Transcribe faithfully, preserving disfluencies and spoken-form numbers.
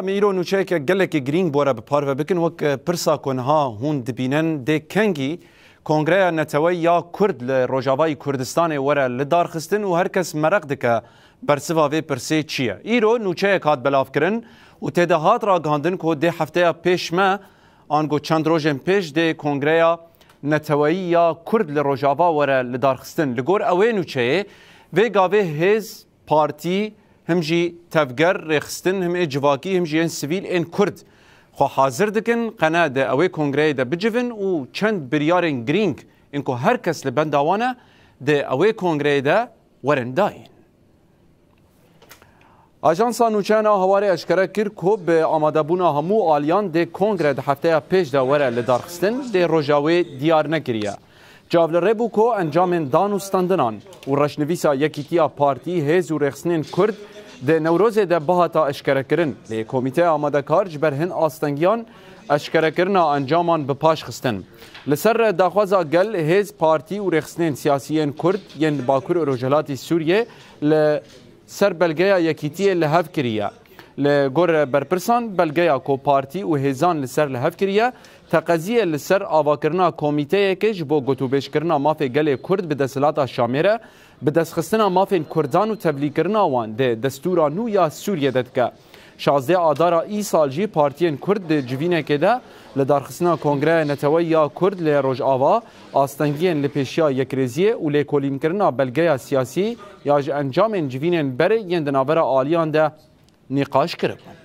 Îro nûçeyeke gelekî girîng bore bi parve bikin, wek pirsa ku niha hûn dibînin, dê kengî Kongreya Neteweyî ya Kurd li Rojavayî Kurdistanê were lidarxistin û her kes mereq dike bersiva vê pirsê çi ye. Îro nûçeyek hat belavkirin û tê de hat ragihandin ku dê hefteya pêş me, ango çend rojên pêş dê Kongreya Neteweyî ya Kurd li Rojava were lidarxistin. Li gor ewê nûçeyê, vê gavê hêz, partî, him jî tevger, rêxistin, him ê civakî, him jî yên sivîl, ên Kurd xwe hazir dikin, qene di ewê kongreyê de bicivin û çend biryarên girîng ên ku her kes li benda wan e, di ewê kongreyê de werin dayîn. Ajansa Nûçeyan a Hawarê eşkere kir ku bi amadebûna hemû aliyan dê kongre di hefteya pêş de were lidarxistin, dê roja wê diyar nekiriye. Çav li rê bû ku encamên dan û standinan û reşnivîsa Yekîtiya Partî, Hêz û Rêxistinên Kurd di Newrozê de bihata eşkerekirin, lê Komîteya Amadekar ji ber hin astengiyan eşkerekirina encaman bi paş xistin. Li ser daxwaza gel, hêz, partî û rêxistinên siyasî yên Kurd yên li Bakur û Rojhilatî Sûriyê li ser belgeya yekîtiyê li hev kiriye. Li gor berpirsan, belgeya ku partî û hêzan li ser li hev kiriye, teqeziye li ser avakirina komîteyekê ji bo gotûbêjkirina mafê gelê Kurd bi desthilata Şamê re, bi destxistina mafên Kurdan û tevlîkirina wan di destûra nû ya Sûriyê de dike. Şazdeh Adara îsal jî partiyên Kurd di civînekê de li darxistina Kongreya Neteweyî ya Kurd li Rojava, astengiyên li pêşiya yekrêziyê û lêkolînkirina belgeya siyasî ya ji encamên civînên berê yên di navbera aliyan de nîqaş kiribûn.